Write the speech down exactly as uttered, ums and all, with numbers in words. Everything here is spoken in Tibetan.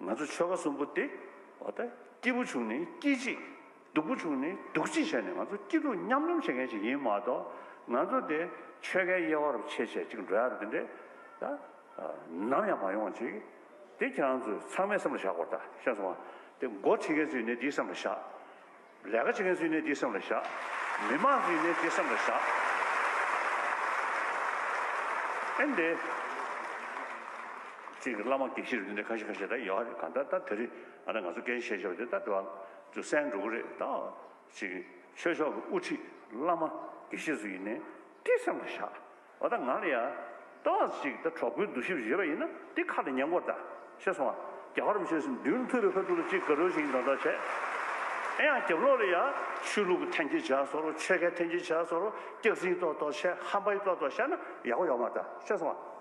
ང་ཚོ་ཆོལ་ཁ་གསུམ་པོ་དེ་འོ་ད་སྐྱིད་པོ་བྱུང་ནས་སྐྱིད་ཅིག་སྡུག་པོ་བྱུང་ནས་སྡུག་ཅིག་བྱས་ནས་ང་ཚོ་སྐྱིད་སྡུག་མཉམ་མཉམ་བྱེད་མཁན་ཞིག་ཡིན་མ་གཏོགས། ང་ཚོ་དེ་ཆོལ་ཁའི་དབྱེ་བ་རུ་ཕྱེ་བྱས་ཅིག་འགྲོ་ཡ་རུ་དེ་འདྲས་ད་ནམ་ཡང་མ་ཡོང་བ་ཅིག་དེ་ཁྱེད་རང་ཚོས་ཚང་མས་སེམས་ལ་བཞག་དགོས་རེད། ད་ཤེས་སོང་ང་། དེ་འགོ་ཁྲིད་མཁན་ཚོས་ནས་དེའི་སེམས་ལ་བཞག་ལས་ཀ་བྱེད་མཁན་ཚོས་ནས་དེའི་སེམས་ལ་བཞག་མི་མང་ཚོས་ནས་དེའི་སེམས་ལ་བཞག་ཨེ་འདི། ཅིག་བླ་མ་དགེ་བཤེས་རུ་འདི་འདྲ་ཁ་ཤས་ཁ་ཤས་ད་ཡོད་རེད། གང་ལྟར་ད་དེ་རིང་ང་ད་ང་ཚོ་སྐད་ཆ་བཤད་བཞག་པ་དེ་ད་དེ་བ་ཚོ་གསན་འགྲོ་གི་རེད། ད་ཅིག་ཆོས་ཕྱོགས་ཀྱི་དབུ་ཁྲིད་བླ་མ་དགེ་བཤེས་ཚོ་ཡིན་ནའི་དེ་སེམས་ལ་བཞག་འོ་ད་ང་ལ་ཡ་ཏོག་ཅིག་ད་གྲོགས་པོའི་འདུ་ཤེས་ཡོད་པ་ཡིན་ན་དེ་ཁ་ལ་ཉན་དགོས་ད། ཤེས་སོང་ང་། རྒྱལ་བ་རིན་པོ་ཆེ་མདུན་ཐུག་པའི་ཁ་ཐུག་ལ་ཅིག་དགའ་རོགས་ཤིག་ཡིན་དོན་དག་བྱས། ཨེ་ཡང་རྒྱབ་ལོགས་ལ་ཡ་ཆོས་ལུགས་ཀྱི་འཐེན་འཁྱེར་བྱས་སོ་རོ། ཆོལ་ཁའི་འཐེན་འཁྱེར་བྱས་སོ་རོ། སྐྱག་རྫུན་ཏོག་ཏོག་བཤད། ཧམ་པའི་ཏོག་ཏོག་བཤད་ན་ཡག་པོ་ཡོད་མ་རེད་ད། ཤེས་སོང་ང་།